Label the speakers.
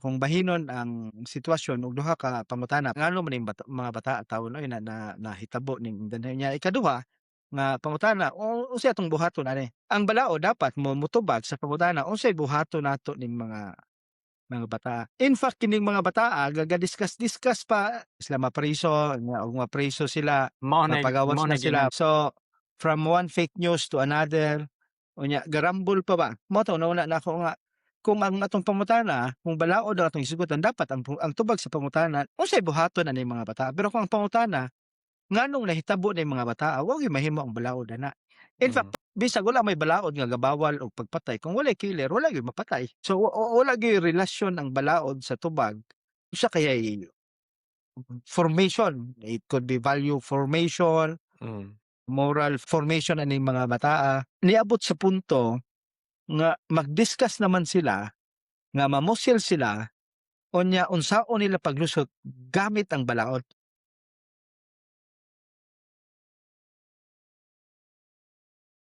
Speaker 1: Kung bahinon ang sitwasyon og duha ka pangutana, ngano man ning bata, mga bata tawon oy na nahitabo ning niya. Ikaduha nga pangutana, unsay atong buhaton ani? Ang balaod dapat mo motubag sa pangutana unsay buhaton nato ning mga bata. In fact, kining mga bataa gaga-discuss-discuss pa sila mapriso, nga ug mapriso sila,
Speaker 2: Mao na
Speaker 1: mapagawas
Speaker 2: mao
Speaker 1: na
Speaker 2: na
Speaker 1: sila. So, from one fake news to another, unya garambol pa ba. Mao to nauna nako nga kung ang atong pangutana, kung balaod ang atong hisgutan, dapat ang tubag sa pangutana, unsay buhaton ani mga bata. Pero kung ang pangutana, nganong nahitabo ning mga bataa, wa gyud mahimo ang balaod ana. In fact, bisag wala may balaod nga gabawal og pagpatay, kung walay killer, wala gyud mapatay. So, wala gyud relasyon ang balaod sa tubag. Usa kayay formation, it could be value formation, moral formation aning mga bataa. Niabot sa punto nga mag-discuss naman sila, nga mamusil sila, unya unsaon nila paglusot gamit ang balaod.